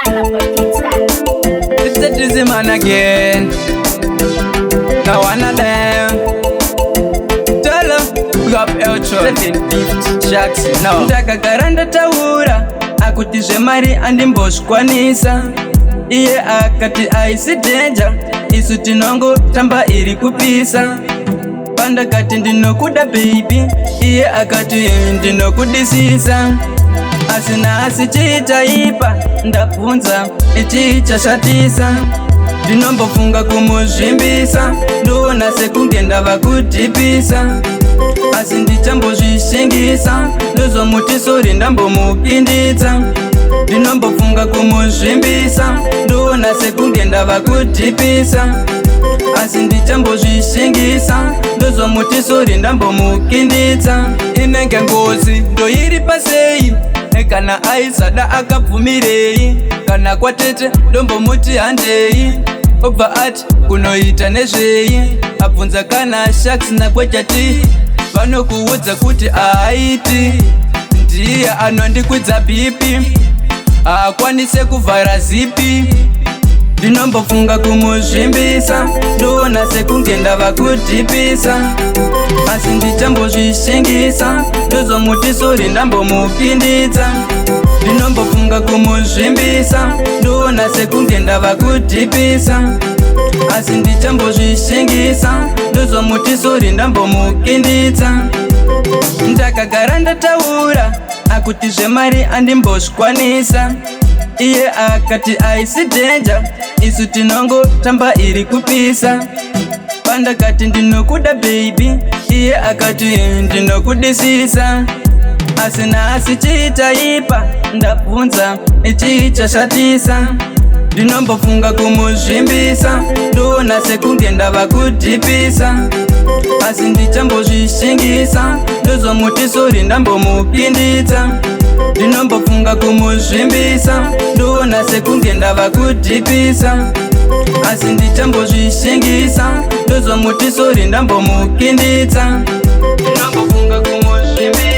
Tyler It's the dizzy man again. Now one of them. Tell 'em we got Eltron, 750 Jackson. No. Ndakagara ndataura akuti zvemari andimbozvikwanisa. Iye akati aisi danger, isu tinongotamba iri kupisa. Pandakati ndinokuda baby, iye akati ndinokudisisa. Asi nhasi chichaipa, ndabvunza ichichashatisa. Ndinombofunga kumuzvimbisa, ndoona sekunge ndava kudhipisa. Asi ndichambozvishingisa, ndozomuti sorry ndambomupinditsa. Ndinombofunga kumuzvimbisa, ndoona sekunge ndava kudhipisa. Asi ndichambozvishingisa, ndozomuti sorry ndambomukinditsa. Inenge ngozi ndoiri pasei, kana aisada akabvumirei? Kana kwatete ndombomuti handei, obva ati kunoita nezvei? Abvunza kana Shaks nakwechati, vanokuudza kuti aaiti. Ndiye anondikwidza BP, haakwanise kuvhara zipi. Ndinombofunga kumuzvimbisa, ndoona sekunge ndava kudhipisa. Asi ndichambozvishingisa, ndozomuti sorry ndambomupinditsa. Ndinombofunga kumuzvimbisa, ndoona sekunge ndava kudhipisa. Asi ndichambozvishingisa, ndozomuti sorry ndambomukinditsa. Ndakagara ndataura akuti zvemari andimbozvikwanisa. Iye akati aisi danger, isu tinongotamba iri kupisa. Pandakati ndinokuda baby, iye akati ndinokudisisa. Asi nhasi chichaipa, ndabvunza ichichashatisa. Ndinombofunga kumuzvimbisa, ndoona sekunge ndava kudhipisa. Asi ndichambozvishingisa, ndozomuti sorry ndambomupinditsa. Ndinombofunga kumuzvimbisa, ndoona sekunge ndava kudhipisa. Asi ndichambozvishingisa, ndozomuti sorry ndambomukinditsa. Ndinombofunga kumuzvimbisa.